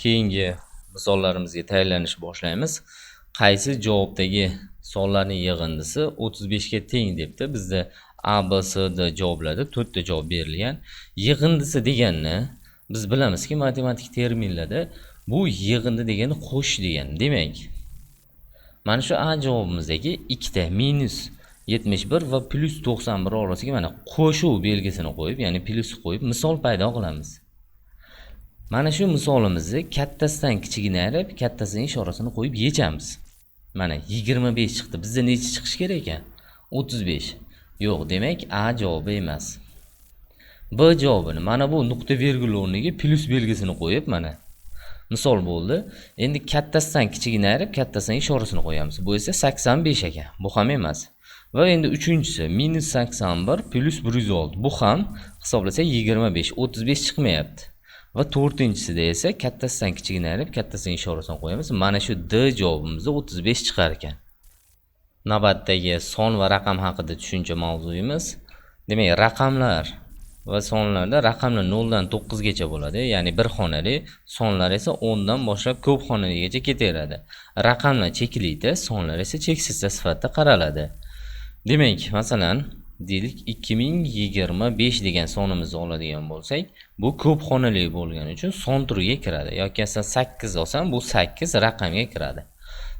Keyingi misollarimizga tayyorlanishni boshlaymiz. Qaysi javobdagi sonlarning yig'indisi 35 ga teng debdi. Bizda A, B, C, D javoblarda 4 ta javob berilgan. Yig'indisi deganni biz bilamizki, matematik terminlarda bu yig'indi degani qo'shish degani. Demak, mana shu A javobimizdagi ikkita minus 71 va plyus 91 orasiga mana qo'shuv belgisini qo'yib, ya'ni plyus qo'yib misol paydo qilamiz. Mana shu misolimizni kattasidan kichigini ayirib, kattasining ishorasini qo'yib yechamiz. Mana 25 chiqdi. Bizda necha chiqishi kerak ekan? 35. Yo'q, demak A javobi emas. B javobini mana bu nuqta vergul o'rniga plyus belgisini qo'yib, mana misol bo'ldi. Endi kattasidan kichigini ayirib, kattasining ishorasini qo'yamiz. Bu esa 85 ekan. Bu ham emas. Va endi uchinchisi minus 81 plyus 106. Bu ham hisoblasak 25, 35 chiqmayapti. Va to'rtinchisida esa kattasidan kichigini ayirib, kattasining ishorasini qo'yamiz. Mana shu D javobimizda 35 chiqar ekan. Navbatdagi son va raqam haqida tushuncha mavzuyimiz. Demak, raqamlar va sonlarda raqamlar 0 dan 9 gacha bo'ladi, ya'ni bir xonali, sonlar esa 10 dan boshlab ko'p xonaligacha ketaveradi. Raqamlar cheklikda, sonlar esa cheksizda sifatida qaraladi. Demak, masalan, deylik 2025 degan sonimizni oladigan bo'lsak, bu ko'p xonali bo'lgani uchun son turiga kiradi. Yoki masalan 8 olsam, bu 8 raqamga kiradi.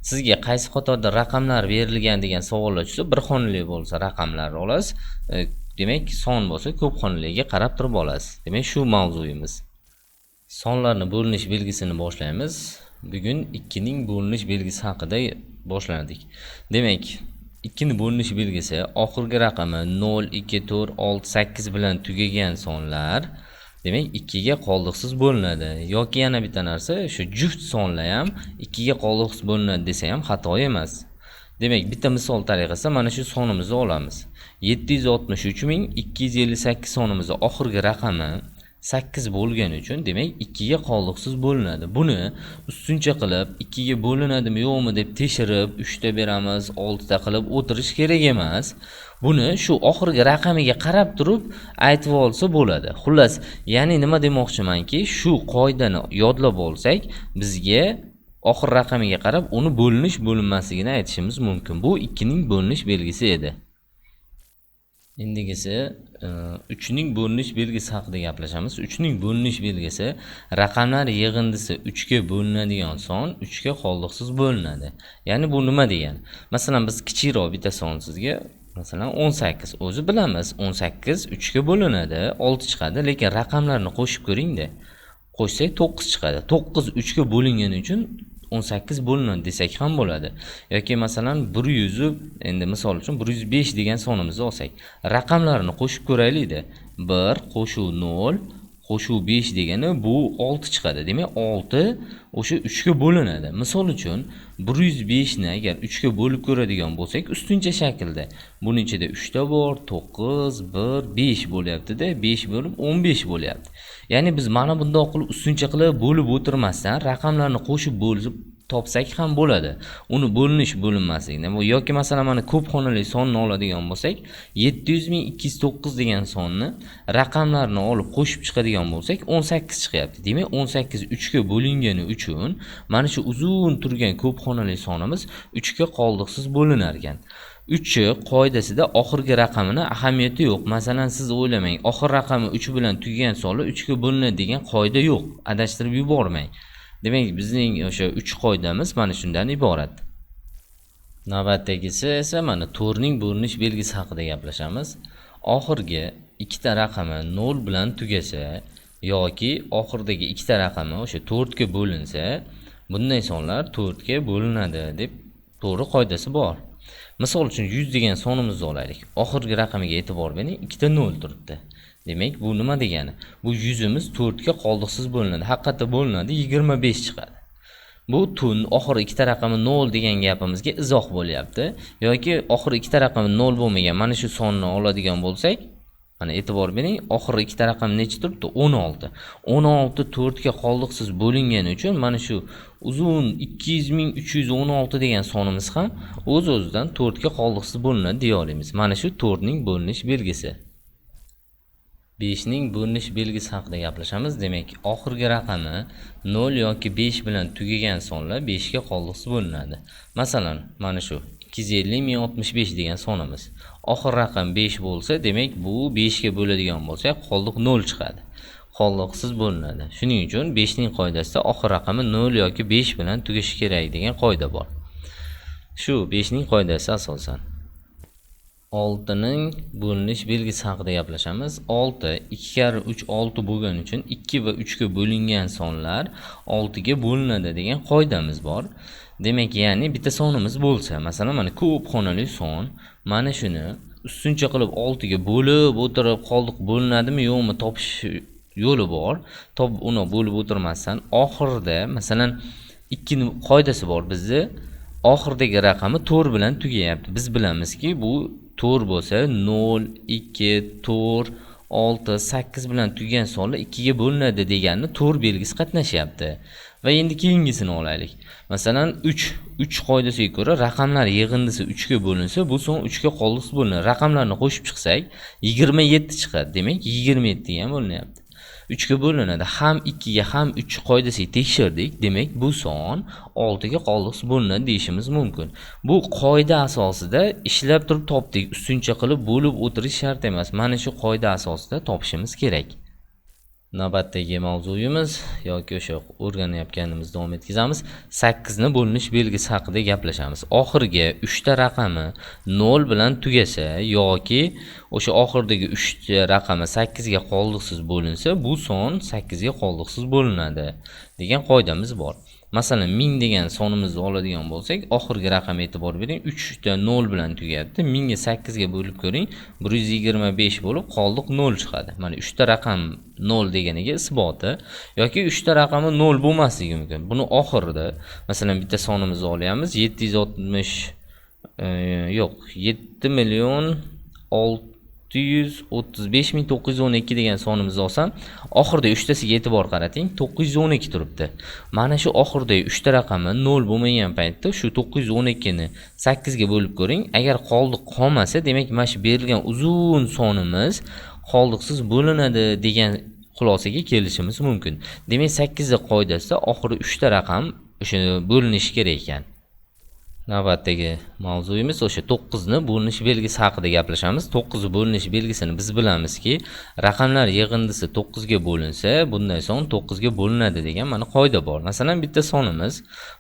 Sizga qaysi qatorda raqamlar berilgan degan savollar tushsa, bir xonali bo'lsa raqamlarni olasiz. Demak, son bo'lsa ko'p xonaliga qarab turib olasiz. Demak, shu mavzuyimiz. Sonlarni bo'linish belgisini boshlaymiz. Bugun 2 ning bo'linish belgisi haqida boshladik. Demak, 2 ni bo'linish belgisi oxirgi raqami 0, 2, 4, 6, 8 bilan tugagan sonlar, demak, 2 ga qoldiqsiz bo'linadi. Yoki yana bitta narsa, shu juft sonlar ham 2 ga qoldiqsiz bo'linadi desa ham xato emas. Demak, bitta misol tariqasida mana shu sonimizni olamiz. 763258 sonimizni oxirgi raqami 8 bo'lgani uchun, demak, 2 ga qoldiqsiz bo'linadi. Buni ustuncha qilib 2 ga bo'linadimi yo'qmi deb tekshirib 3 ta beramiz, 6 ta qilib o'tirish kerak emas. Buni shu oxirgi raqamiga qarab turib aytib olsa bo'ladi. Xullas, ya'ni nima demoqchimanki, shu qoidani yodlab olsak, bizga oxir raqamiga qarab uni bo'linish bo'linmasligini aytishimiz mumkin. Bu 2 ning bo'linish belgisi edi. Endigisi 3 ning bo'linish belgisi haqida gaplashamiz. 3 ning bo'linish belgisi raqamlar yig'indisi 3 ga bo'linadigan son 3 ga qoldiqsiz bo'linadi. Ya'ni bu nima degani? Masalan, biz kichikroq bitta son sizga, masalan 18, o'zi bilamiz 18 3 ga bo'linadi, 6 chiqadi, lekin raqamlarni qo'shib ko'ringda. Qo'shsak 9 chiqadi. 9 3 ga bo'lingani uchun 18 bo'linadi desak ham bo'ladi. Yoki masalan 100, endi misol uchun 105 degan sonimizni olsak, raqamlarni qo'shib ko'raylik-da. 1 qo'shuv 0 qo'shuv 5 degani bu 6 chiqadi. Demak, 6 o'sha 3 ga bo'linadi. Misol uchun 105 ni agar 3 ga bo'lib ko'radigan bo'lsak, ustuncha shaklda buning ichida 3 ta bor, 9, 1, 5 bo'lyapti-da, 5 bo'lib 15 bo'lyapti. Ya'ni biz mana bundoq qilib ustuncha qilib bo'lib o'tirmasdan raqamlarni qo'shib bo'lib topsak ham bo'ladi. Uni bo'linish bo'linmasligini yoki masalan mana ko'p xonali sonni oladigan bo'lsak, 700209 degan sonni raqamlarni olib qo'shib chiqadigan bo'lsak, 18 chiqyapti. Demak, 18 3 ga bo'lingani uchun mana shu uzun turgan ko'p xonali sonimiz 3 ga qoldiqsiz bo'linar ekan. 3 qoidasida oxirgi raqamini ahamiyati yo'q. Masalan, siz o'ylamang, oxir raqami 3 bilan tugagan sonlar 3 ga bo'linadi degan qoida yo'q. Adashtirib yubormang. Demak, bizning o'sha 3 qoidamiz mana shundan iborat. Navbatdagisi esa mana 4 ning bo'linish belgisi haqida gaplashamiz. Oxirgi ikkita raqami 0 bilan tugasa yoki oxiridagi ikkita raqami o'sha 4 ga bo'linsa, bunday sonlar 4 ga bo'linadi deb to'g'ri qoidasi bor. Misol uchun 100 degan sonimizni olaylik. Oxirgi raqamiga e'tibor bering, ikkita 0 turibdi. Demak, bu nima degani? Bu 100imiz 4 ga qoldiqsiz bo'linadi. Haqiqatda bo'linadi, 25 chiqadi. Bu tun oxiri ikkita raqami 0 degan gapimizga izoh bo'lyapti. Yoki oxiri ikkita raqami 0 bo'lmagan mana shu sonni oladigan bo'lsak, mana e'tibor bering, oxiri ikkita raqam necha turibdi? 16. 16 4 ga qoldiqsiz bo'lingani uchun mana shu uzun 200316 degan sonimiz ham o'z-o'zidan 4 ga qoldiqsiz bo'linadi deya olamiz. Mana shu 4 ning bo'linish belgisi. 5 ning bo'linish belgisi haqida gaplashamiz. Demak, oxirgi raqami 0 yoki 5 bilan tugagan sonlar 5 ga qoldiqsiz bo'linadi. Masalan, mana shu 250065 degan sonimiz. Oxir raqam 5 bo'lsa, demak bu 5 ga bo'ladigan bo'lsa, qoldiq 0 chiqadi. Qoldiqsiz bo'linadi. Shuning uchun 5 ning qoidasida oxir raqami 0 yoki 5 bilan tugashi kerak degan qoida bor. Shu 5 ning qoidasi asosan. 6 ning bo'linish belgisi haqida gaplashamiz. 6 2 karra 3 6 bo'lgani uchun 2 va 3 ga bo'lingan sonlar 6 ga bo'linadi degan qoidamiz bor. Demak, ya'ni bitta sonimiz bo'lsa, masalan, mana ko'p xonali son, mana shuni ustuncha qilib 6 ga bo'lib o'tirib qoldiq bo'linadimi yo'qmi topish yo'li bor. Top uni bo'lib o'tirmasdan oxirida masalan 2 ning qoidasi bor bizda. Oxiridagi raqami 4 bilan tugayapti. Biz bilamizki, bu 4 bo'lsa 0, 2, 4, 6, 8 bilan tugagan sonlar 2 ga bo'linadi deganni 4 belgisi qatnashyapti. Va endi keyingisini olaylik. Masalan, 3, 3 qoidasiga ko'ra raqamlar yig'indisi 3 ga bo'linsa, bu son 3 ga qoldiqsiz bo'linadi. Raqamlarni qo'shib chiqsak, 27 chiqadi. Demak, 27 ga ham bo'linyapti. 3 ga bo'linadi. Ham 2 ga ham 3 qoidasiga tekshirdik. Demak, bu son 6 ga qoldiqsiz bo'linadi deyishimiz mumkin. Bu qoida asosida ishlab turib topdik. Ustuncha qilib bo'lib o'tirish shart emas. Mana shu qoida asosida topishimiz kerak. Navbatdagi mavzuyimiz yoki o'sha o'rganayotganimizni davom etkazamiz. 8 ni bo'linish belgisi haqida gaplashamiz. Oxirgi 3 ta raqami 0 bilan tugasa yoki o'sha oxirdagi 3 ta raqami 8 ga qoldiqsiz bo'linsa, bu son 8 ga qoldiqsiz bo'linadi degan qoidamiz bor. Masalan, 1000 degan sonimizni oladigan bo'lsak, oxirgi raqamga e'tibor bering, 3 ta 0 bilan tugayapti. 1000 ga 8 ga bo'lib ko'ring, 125 bo'lib qoldiq 0 chiqadi. Mana 3 ta raqam 0 deganiga isboti yoki 3 ta raqami 0 bo'lmasligi mumkin. Buni oxirida, masalan, bitta sonimizni olyapmiz, 760 yo'q, 7 million 635 912 degan sonimizni olsam, oxirida 3 tasiga e'tibor qarating, 912 turibdi. Mana shu oxiridagi 3 ta raqami 0 bo'lmagan paytda shu 912 ni 8 ga bo'lib ko'ring. Agar qoldiq qolmasa, demak, mana shu berilgan uzun sonimiz qoldiqsiz bo'linadi degan xulosaga kelishimiz mumkin. Demak, 8 ta qoidasida oxiri 3 ta raqam o'sha bo'linishi kerak ekan. Navbatdagi mavzuyimiz o'sha 9 ni bo'linish belgisi haqida gaplashamiz. 9 bo'linish belgisini biz bilamizki, raqamlar yig'indisi 9 ga bo'linsa, bunday son 9 ga bo'linadi degan mana qoida bor. Masalan, bitta sonimiz,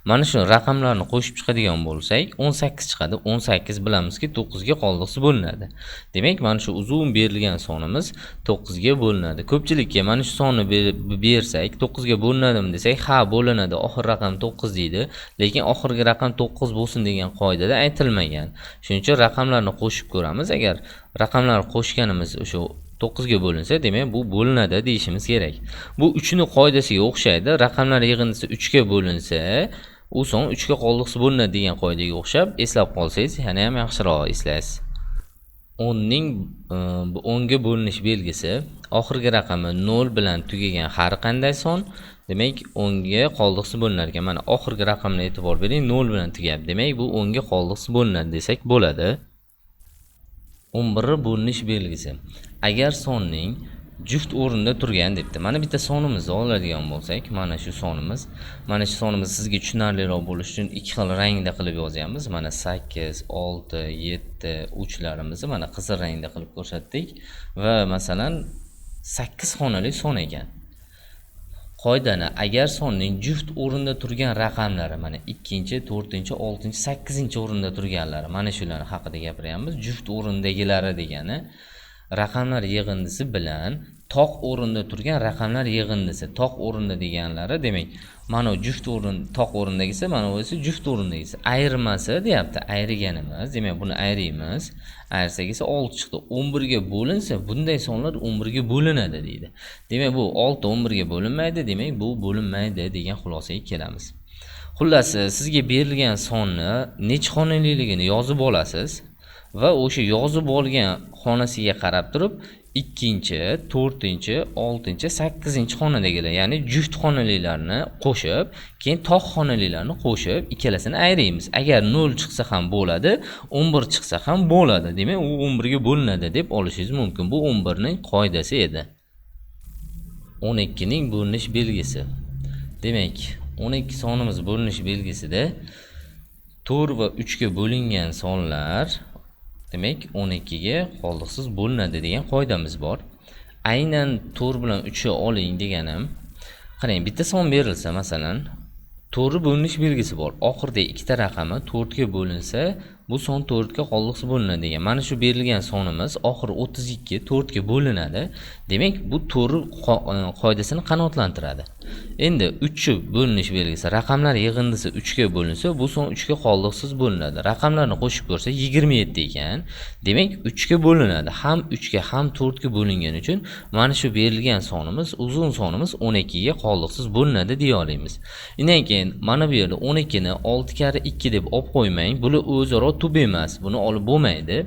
mana shu raqamlarni qo'shib chiqadigan bo'lsak, 18 chiqadi. 18 bilamizki, 9 ga qoldiqsiz bo'linadi. Demak, mana shu uzun berilgan sonimiz 9 ga bo'linadi. Ko'pchilikka mana shu sonni bersak, 9 ga bo'linadimi desak, ha, bo'linadi. Oxir raqam 9 deydi, lekin oxirgi raqam 9 bo'lsin degan qoidada aytilmagan. Shuning uchun raqamlarni qo'shib ko'ramiz. Agar raqamlarni qo'shganimiz o'sha 9 ga bo'linsa, demak bu bo'linadi deyishimiz kerak. Bu 3 ni qoidasiga o'xshaydi. Raqamlar yig'indisi 3 ga bo'linsa, u son 3 ga qoldiqsiz bo'linadi degan qoidaga o'xshab eslab qolsangiz, yana ham yaxshiroq eslaysiz. 10 ning bu 10 ga bo'linish belgisi oxirgi raqami 0 bilan tugagan har qanday son, demak 10 ga qoldiqsiz bo'linar ekan. Mana oxirgi raqamni e'tibor bering, 0 bilan tugayapti. Demak, bu 10 ga qoldiqsiz bo'linadi desak bo'ladi. 11 bo'linish belgisi. Agar sonning juft o'rinda turgan debdi. Mana bitta sonimizni oladigan bo'lsak, mana shu sonimiz, mana shu sonimiz sizga tushunarliroq bo'lishi uchun ikki xil rangda qilib yozyapmiz. Mana 8, 6, 7, 3larimizni mana qizil rangda qilib ko'rsatdik va masalan 8 xonali son ekan. Qoidani agar sonning juft o'rinda turgan raqamlari, mana 2, 4, 6, 8 o'rinda turganlari, mana shular haqida gapiryapmiz. Juft o'rindagilari degani raqamlar yig'indisi bilan toq o'rinda turgan raqamlar yig'indisi. Toq o'rinda deganlari, demak, mana juft o'rin toq o'rindagisi, mana bu esa juft o'rindagisi. Ayirmasi deyapti, ayirganimiz, demak buni ayiramiz. Ayirsak esa 6 chiqdi. 11 ga bo'linsa, bunday sonlar 11 ga bo'linadi deydi. Demak, bu 6 11 ga bo'linmaydi, demak bu bo'linmaydi degan xulosaga kelamiz. Xullas, sizga berilgan sonni necha xonaliligini yozib olasiz va o'sha yozib olgan xonasiga qarab turib 2, 4, 6, 8 xonadagilar, ya'ni juft xonalilarni qo'shib, keyin toq xonalilarni qo'shib, ikkalasini ayiramiz. Agar 0 chiqsa ham bo'ladi, 11 chiqsa ham bo'ladi. Demak, u 11 ga bo'linadi deb olishingiz mumkin. Bu 11 ning qoidasi edi. 12 ning bo'linish belgisi. Demak, 12 sonimiz bo'linish belgisida 4 va 3 ga bo'lingan sonlar, demak 12 ga qoldiqsiz bo'linadi degan qoidamiz bor. Aynan 4 bilan 3 ni oling deganim, qarang, bitta son berilsa, masalan, 4 bo'linish belgisi bor. Oxirida ikkita raqami 4 ga bo'linsa, bu son 4 ga qoldiqsiz bo'linadi degan. Mana shu berilgan sonimiz oxiri 32 4 ga bo'linadi. Demak, bu 4 qoidasini qanoatlantiradi. Endi 3 bo'linish belgisi, raqamlar yig'indisi 3 ga bo'linsa, bu son 3 ga qoldiqsiz bo'linadi. Raqamlarni qo'shib ko'rsa 27 ekan. Demak, 3 ga bo'linadi. Ham 3 ga, ham 4 ga bo'lingani uchun mana shu berilgan sonimiz, uzun sonimiz 12 ga qoldiqsiz bo'linadi deya olamiz. Undan keyin mana bu yerda 12 ni 6 karra 2 deb olib qo'ymang. Bular o'zaro tub emas, buni olib bo'lmaydi.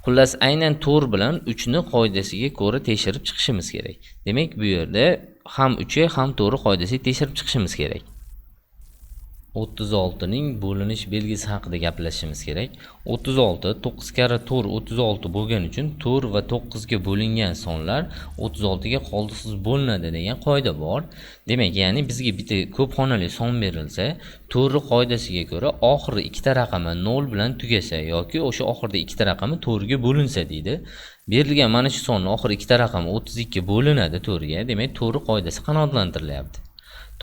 Xullas, aynan 4 bilan 3 ni qoidasiga ko'ra tekshirib chiqishimiz kerak. Demak, bu yerda ham 3 ga, ham 4 qoidasiga tekshirib chiqishimiz kerak. 36 ning bo'linish belgisi haqida gaplashishimiz kerak. 36 9 karra 4 36 bo'lgani uchun 4 va 9 ga bo'lingan sonlar 36 ga qoldiqsiz bo'linadi degan qoida bor. Demak, ya'ni bizga bitta ko'p xonali son berilsa, 4 qoidasiga ko'ra oxiri ikkita raqami 0 bilan tugasa yoki o'sha oxirida ikkita raqami 4 ga bo'linsa deydi. Berilgan mana shu sonni oxiri ikkita raqami 32 bo'linadi 4 ga. Demak, 4 qoidasi qanoatlantirilyapti.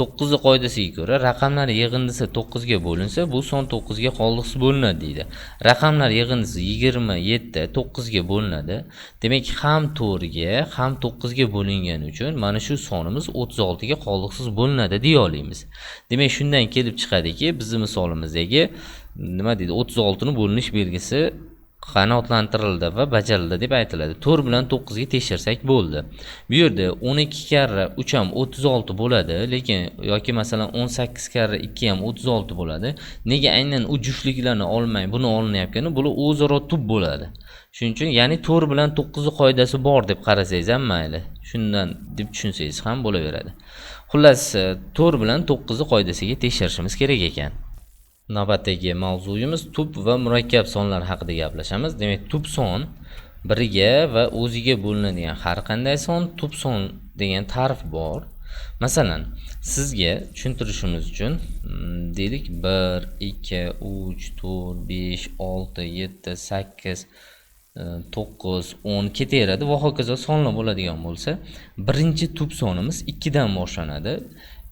9 qoidasiga ko'ra raqamlar yig'indisi 9 ga bo'linsa, bu son 9 ga qoldiqsiz bo'linadi deydi. Raqamlar yig'indisi 27 9 ga bo'linadi. Demak, ham 4 ga, ham 9 ga bo'lingani uchun mana shu sonimiz 36 ga qoldiqsiz bo'linadi deya olamiz. Demak, shundan kelib chiqadiki, bizning misolimizdagi nima deydi? 36 ni bo'linish belgisi qanoatlantirildi va bajarildi deb aytiladi. 4 bilan 9 ga tekshirsak bo'ldi. Bu yerda 12 karra 3 ham 36 bo'ladi, lekin yoki masalan 18 karra 2 ham 36 bo'ladi. Nega aynan u juftliklarni olmay buni olinyapgani, bular o'zaro tub bo'ladi. Shuning uchun, ya'ni 4 bilan 9 qoidasi bor deb qarasangiz ham mayli. Shundan deb tushunsangiz ham bo'laveradi. Xullas, 4 bilan 9 qoidasiga tekshirishimiz kerak ekan. Navbatdagi mavzuyimiz tub va murakkab sonlar haqida gaplashamiz. Demak, tub son biriga va o'ziga bo'linadigan har qanday son tub son degan ta'rif bor. Masalan, sizga tushuntirishimiz uchun deylik 1, 2, 3, 4, 5, 6, 7, 8, 9, 10 ketaveradi va hokazo sonlar bo'ladigan bo'lsa, birinchi tub sonimiz 2 dan boshlanadi.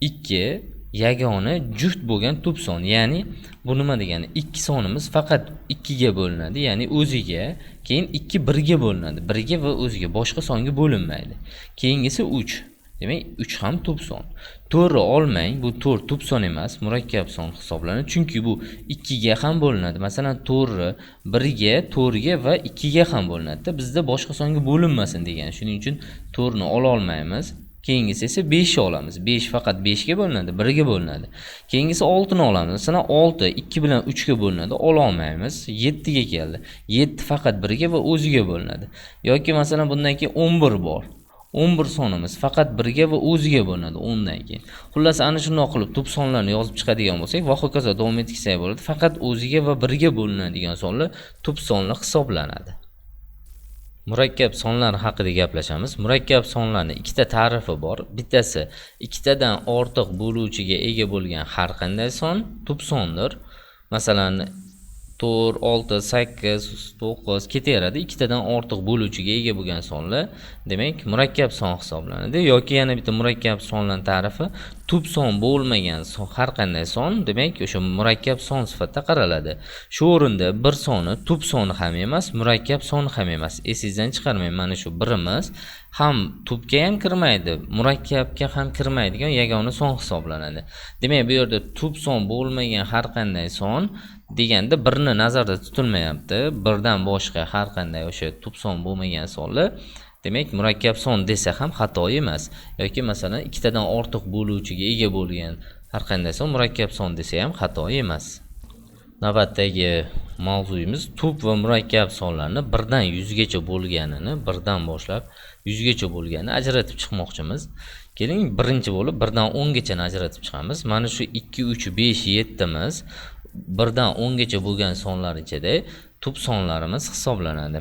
2 yagona juft bo'lgan tub son, ya'ni bu nima degani? 2 sonimiz faqat 2 ga bo'linadi, ya'ni o'ziga, keyin 2 1 ga bo'linadi, 1 ga va o'ziga, boshqa songa bo'linmaydi. Keyingisi 3. Demak, 3 ham tub son. 4 ni olmang, bu 4 tub son emas, murakkab son hisoblanadi, chunki bu 2 ga ham bo'linadi. Masalan, 4 1 ga, 4 ga va 2 ga ham bo'linadi-da, bizda boshqa songa bo'linmasin degani. Shuning uchun 4 ni ola olmaymiz. Keyingisi esa 5 ni olamiz. 5 faqat 5 ga bo'linadi, 1 ga bo'linadi. Keyingisi 6 ni olamiz. Masalan, 6 2 bilan 3 ga bo'linadi, ola olmaymiz. 7 ga keldi. 7 faqat 1 ga va o'ziga bo'linadi. Yoki masalan bundan keyin 11 bor. 11 sonimiz faqat 1 ga va o'ziga bo'linadi 10 dan keyin. Xullas, ana shunday qilib tub sonlarni yozib chiqadigan bo'lsak va hokazo davom etsak bo'ladi. Faqat o'ziga va 1 ga bo'linadigan sonlar tub sonlar hisoblanadi. Murakkab sonlar haqida gaplashamiz. Murakkab sonlarning ikkita ta'rifi bor. Bittasi ikkitadan ortiq bo'luvchiga ega bo'lgan har qanday son tub sondir. Masalan, 4, 6, 8, 9 ketaveradi. Ikkitadan ortiq bo'luvchiga ega bo'lgan sonlar, demak, murakkab son hisoblanadi. Yoki yana bitta murakkab sonlar ta'rifi tub son bo'lmagan har qanday son, demak, o'sha murakkab son sifatida qaraladi. Shu o'rinda bir soni tub soni ham emas, murakkab son ham emas. Esingizdan chiqarmang, mana shu birimiz ham tubga ham kirmaydi, murakkabga ham kirmaydigan yagona son hisoblanadi. Demak, bu yerda tub son bo'lmagan har qanday son deganda birni nazarda tutilmayapti. Birdan boshqa har qanday o'sha tub son bo'lmagan sonlar, demak, murakkab son desa ham xato emas. Yoki masalan ikkitadan ortiq bo'luvchiga ega bo'lgan har qanday son murakkab son desa ham xato emas. Navbatdagi mavzuyimiz tub va murakkab sonlarni birdan 100 gacha bo'lganini, birdan boshlab 100 gacha bo'lganini ajratib chiqmoqchimiz. Keling, birinchi bo'lib birdan 10 gachani ajratib chiqamiz. Mana shu 2, 3, 5, 7 imiz birdan 10 gacha bo'lgan sonlar ichida tub sonlarimiz hisoblanadi.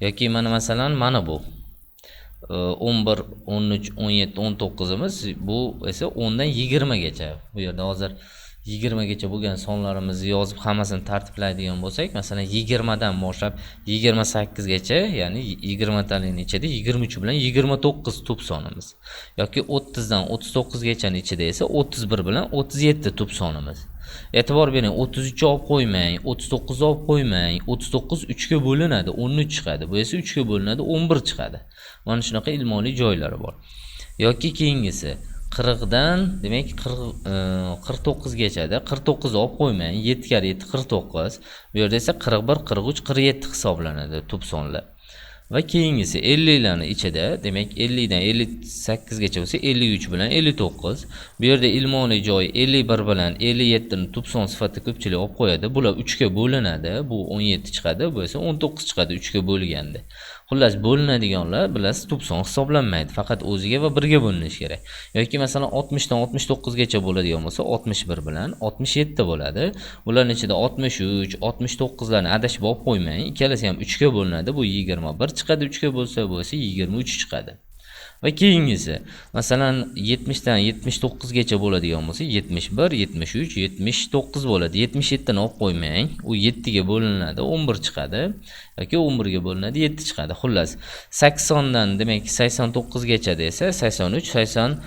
Yoki mana masalan mana bu 11, 13, 17, 19imiz bu esa 10 dan 20 gacha. Bu yerda hozir 20 gacha bo'lgan sonlarimizni yozib hammasini tartiblaydigan bo'lsak, masalan 20 dan boshlab 28 gacha, ya'ni 20 talikning ichida 23 bilan 29 tub sonimiz. Yoki 30 dan 39 gachani ichida esa 31 bilan 37 tub sonimiz. E'tibor bering, 33 olib qo'ymang, 39 olib qo'ymang. 39 3 ga bo'linadi, 13 chiqadi. Bu esa 3 ga bo'linadi, 11 chiqadi. Mana shunaqa ilmoli joylari bor. Yoki keyingisi 40 dan, demak 49 gachada 49 olib qo'ymang, 7 karra 7 49. Bu yerda esa 41, 43, 47 hisoblanadi tub sonlar. Va keyingisi 50 larning ichida, demak 50 dan 58 gacha bo'lsa 53 bilan 59. Bu yerda ilmoli joyi 51 bilan 57 ni tub son sifatida ko'pchilik olib qo'yadi. Bular 3 ga bo'linadi. Bu 17 chiqadi, bu esa 19 chiqadi 3 ga bo'lganda. Xullas, bo'linadiganlar bilasiz tub son hisoblanmaydi. Faqat o'ziga va 1 ga bo'linishi kerak. Yoki masalan 60 dan 69 gacha bo'ladigan bo'lsa 61 bilan 67 bo'ladi. Ularning ichida 63, 69 larni adashib olib qo'ymang. Ikkalasi ham 3 ga bo'linadi. Bu 21 chiqadi 3 ga bo'lsa, bu esa 23 chiqadi. Va keyingisi, masalan 70 dan 79 gacha bo'ladigan bo'lsa 71, 73, 79 bo'ladi. 77 ni olib qo'ymang. U 7 ga bo'linadi, 11 chiqadi yoki 11 ga bo'linadi, 7 chiqadi. Xullas, 80 dan demak 89 gacha desa 83, 80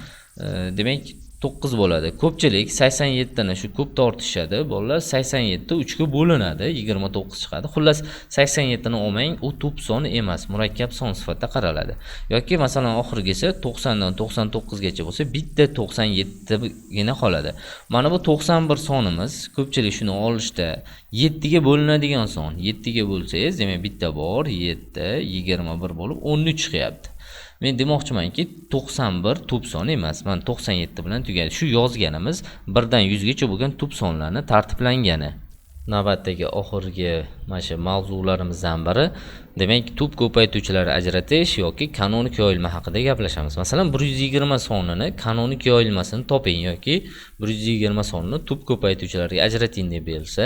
demak 9 bo'ladi. Ko'pchilik 87 ni shu ko'p tortishadi. Bolalar 87 3 ga bo'linadi, 29 chiqadi. Xullas, 87 ni olmang, u tub son emas, murakkab son sifatida qaraladi. Yoki masalan oxirgisi 90 dan 99 gacha bo'lsa, bitta 97 gina qoladi. Mana bu 91 sonimiz, ko'pchilik shuni olishda 7 ga bo'linadigan son. 7 ga bo'lsangiz, demak bitta bor, 7, 21 bo'lib 13 chiqyapti. Men demoqchimanki, 91 tub son emas. Mana 97 bilan tugadi. Shu yozganimiz 1 dan 100 gacha bo'lgan tub sonlarni tartiblangani. Navbatdagi oxirgi mana shu mavzularimizdan biri, demak, tub ko'paytuvchilarni ajratish yoki kanonik yoyilma haqida gaplashamiz. Masalan, 120 sonini kanonik yoyilmasini toping yoki 120 sonini tub ko'paytuvchilarga ajrating deb berilsa,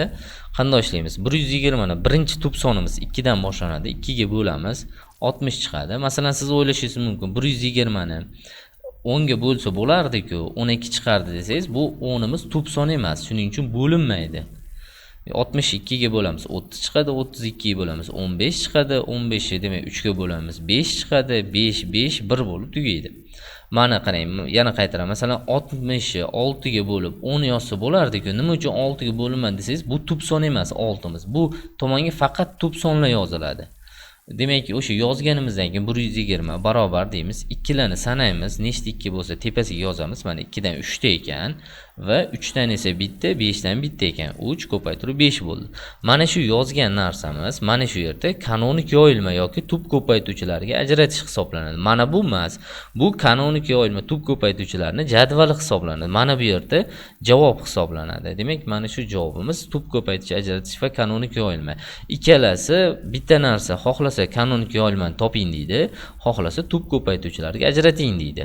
qanday ishlaymiz? 120 ni birinchi tub sonimiz 2 dan boshlanadi, 2 ga bo'lamiz, 60 chiqadi. Masalan, siz o'ylashingiz mumkin, 120 ni 10 ga bo'lsa bo'lardi-ku, 12 chiqardi desangiz, bu 10imiz tub son emas, shuning uchun bo'linmaydi. 62 ga bo'lamiz, 30 chiqadi, 32 ga bo'lamiz, 15 chiqadi, 15 ni demak 3 ga bo'lamiz, 5 chiqadi, 5, 5, 1 bo'lib tugaydi. Mana qarang, yana qaytaraman. Masalan, 60 ni 6 ga bo'lib 10 yozsa bo'lardi-ku. Nima uchun 6 ga bo'linmadi desangiz, bu tub son emas 6imiz. Bu tomonga faqat tub sonlar yoziladi. Demak, o'sha yozganimizdan keyin 120 barobar deymiz. Ikkilarni sanaymiz. Nechta 2 bo'lsa tepasiga yozamiz. Mana 2 dan 3 ta ekan va 3 dan esa bitta, 5 dan bitta ekan. 3 ko'paytirib 5 bo'ldi. Mana shu yozgan narsamiz mana shu yerda kanonik yoyilma yoki tub ko'paytuvchilarga ajratish hisoblanadi. Mana bu emas. Bu kanonik yoyilma tub ko'paytuvchilarning jadvali hisoblanadi. Mana bu yerda javob hisoblanadi. Demak, mana shu javobimiz tub ko'paytuvchi ajratish va kanonik yoyilma. Ikkalasi bitta narsa. Xohlasa kanonik yoyilmani toping deydi, xohlasa tub ko'paytuvchilarga ajrating deydi.